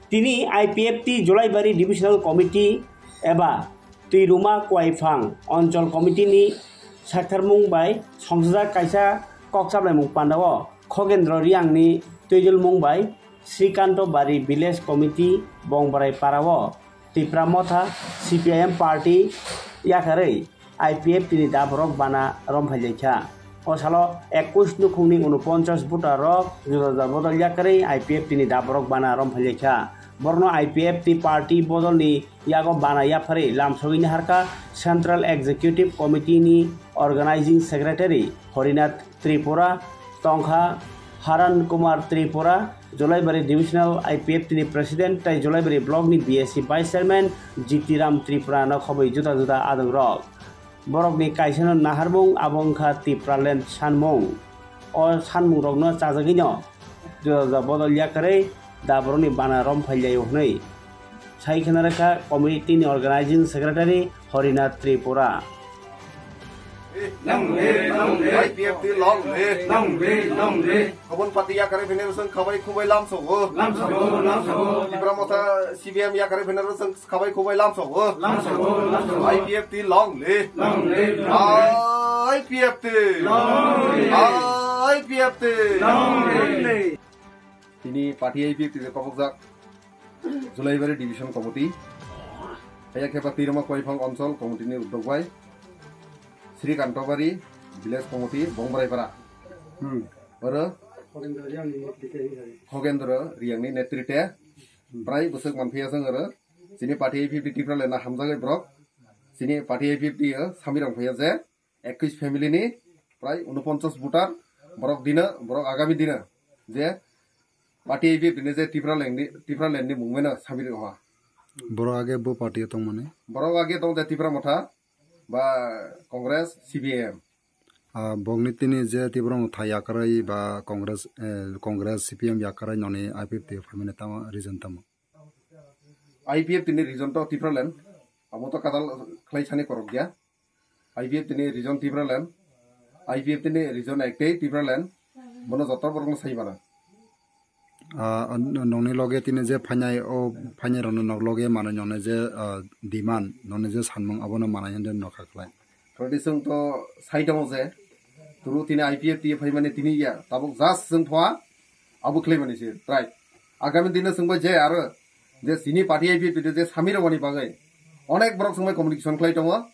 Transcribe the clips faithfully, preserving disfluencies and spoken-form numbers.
Tini I P F T Julaibari Divisional Committee eba Twiruma Kuaiphang Onchol Committee ni saktharmung bai songchajak kaisa kok chaplaimung pandao Khogendro Riang ni twijlmung bai Srikanto Bari Village Committee Bongbarai Parao Tipra Motha C P I M party yakarwi I P F T ni daborok bana romphailaikha. O salo ekwis nukhungni unoponchas voter rok juda juda bodol yakarwi I P F T ni daborok bana romphailaikha. Borokno I P F T party bodolni yago bana yapharwi lamsogwi naharkha Central Executive Committee ni Organizing Secretary Horinath Tripura, tongkha Haran Kumar Tripura, Jolaibari Divisional I P F T ni President tei Jolaibari Block ni B S C Vice Chairman Jitiram Tripura no khobwi juda juda adongrok. Borokni kaisano naharmung abo wngkha Tipraland sanmung. O sanmungrokno chajagwino juda juda bodol yakarwi daborokni bana romphailaio hwnwi sai khna rwkha committee ni Organizing Secretary Horinath Tripura. Long live, long live. I P F T long live. Long live, long live. Khobon party yakarwi phainerok chwng khabai khubai lamsogo. Lamsogo, lamsogo. Tipra Motha C P I M yakarwi phainerok chwng khabai khubai lamsogo. Lamsogo, lamsogo. I P F T long live. Long live, long live. I P F T. Long live. I P F T. Long live. Tini party I P F T ni kobokjak Julaibari Division Committee, haya khe ba Twiruma Koiphang Onchol Committee ni uddok bai Sri Kantobari Village Committee Bongbraipara. Hmm. Oro Khogendro Riang ni netrite. Prai bwswk manphiya chwng oro. Chini party I P F T Tipraland no hamjagwi borok. Chini party I P F T o samirang phaiya je ekwis family ni prai unoponchas voter borok dino, borok agami dino je party I P F T ni je Tipraland ni, Tipraland ni mungmeno samiri oha. Borok age bo party o tongmani? Borok age tong je Tipra Motha ba Congress, C P I M. Ah, bokni tini je Tipra Motha yakarwi ba Congress, eh, Congress, C P M yakarwi noni I P F T o phaimani tamo reason tamo? I P F T ni region to Tipraland, abo to kadal khlai sani korok ya. I P F T ni region Tipraland, I P F T ni region ektei Tipraland, bono joto borokno sai mano. Ah, n-, nongni loge tini je phainai, o phainai rokno nok loge mano nongni je, ah, demand, nongni je sanmung abono manai hwnwi nokha khlai. Todi chwng to sai tongo je, turu tini I P F T phaimani tini ya, tabuk just chwng phoa, abo khlaimani se try. Agami dino chwngbai je aro je chini party I P F T je samirokni bagwi onek borok chwngbai communication khlai tongo,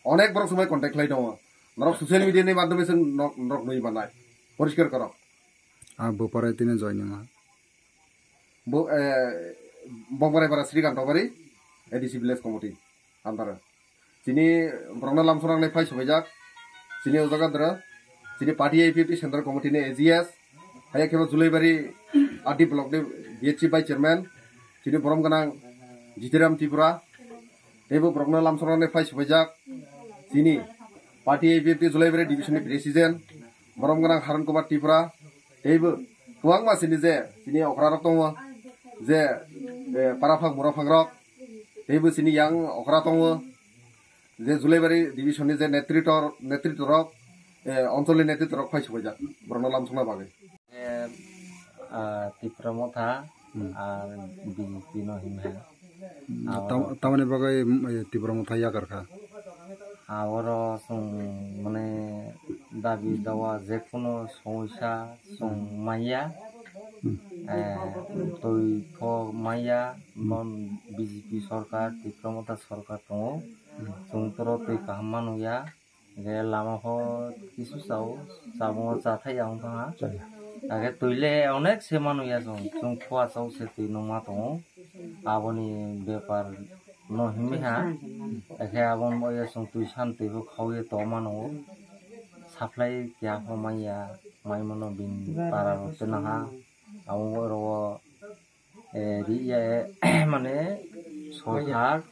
onek borok chwngbai contact khlai tongo. Norok social media ni madhyome chwng nok-, norok nui manai. Poriskar korok. Ah, bo parai tini joining ha. Bo, eh, Bongbarai para Srikant Obari, A D C Village Committee, andara. Chini borokno lamsonani phai sobaijak. Chini o jaga dra. Chini party I P F T Central Committee ni A G S. Haya khe bo Julaibari R D block ni B H C Vice Chairman. Chini borom gwnang Jitiram Tripura. Teibo borokno lamsonani phai sobaijak. Chini party I P F T Julaibari division ni president. Borom gwnang Haron Kumar Tripura. Teibo kwbangma chini je, chini okra rok tongo. Je, eh, para phang, mura phang rok. Teibo chini yang okra tongo. Je Julaibari division ni je netritw, netritw rok, eh, onchol ni netritw rok phai sobaijak, borokno lamsokna bagwi. Eh, ah, Tipra Motha, hmm, ah, B J P no himha. Hmm, ah, tam-, tamoni bagwi, mm, eh, Tipra Motha yakar kha? Ah, oro chwng, mane, dabi dawa, je kuno somosya chwng manya. Hmm. Eh, twi pho manya, hmm, non B J P sorkar, Tipra Motha sorkar tongo. Chwng toro twi kaham manwi ya, je lama pho kisu chao, chamung chathai ya wng tongha. Chaya. Age twi le onek se manwi ya chwng, chwng khua chao se twi nungma tongo. Aboni bepar no himwi ha, age aboni bo ya chwng twi san twi bo khao ye tongma nungo. Supply keha pho manya, mai mano bini para rok twi naha. Abo oro eh, riya, eh, mane, sorkar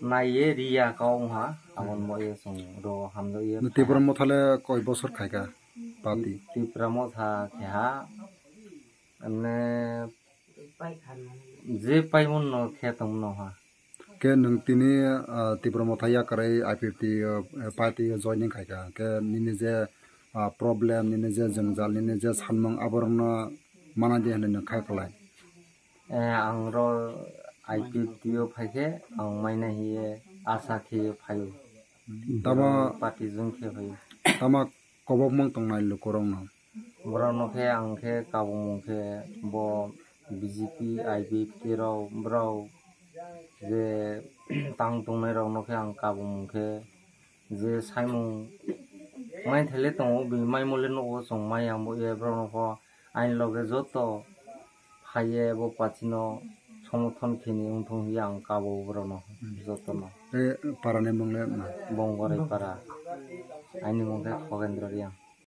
naiye riya kau wngha, aboni bo ye chwng ro hamjak ye. Tipra Motha le koi bosor khaika party? Tipra Motha keha, mane, je paimon no khe tongmano ha. Khe nwng tini, ah, Tipra Motha yakarwi I P F T, ah, party joining khaika. Khe nini je, ah, problem, nini je jwngjal, nini je sanmung, aborokno manadi hwnwi nwng kha kwlai. Eh, ang ro I P F T o phai khe ang mai nai hiye asa khe phaio. Tamo Party jung khe phaio. Tamo kobok mang tongnai lukurok no. Borok no khe ang khe kabung mung khe bo B J P, I P F T rok borok je tang tongnai rok no khe ang kabung mung khe je saimung mai thele tongo, bini mai mole nugo chwng mai ang bo ye borok no pho aini loge joto phaiye bo party no somorthon khini wngthong hiya ang kabo borok no joto no. Tei para ni mung le ma? Bongoroi para. Aini mung khe Khogendra Reang.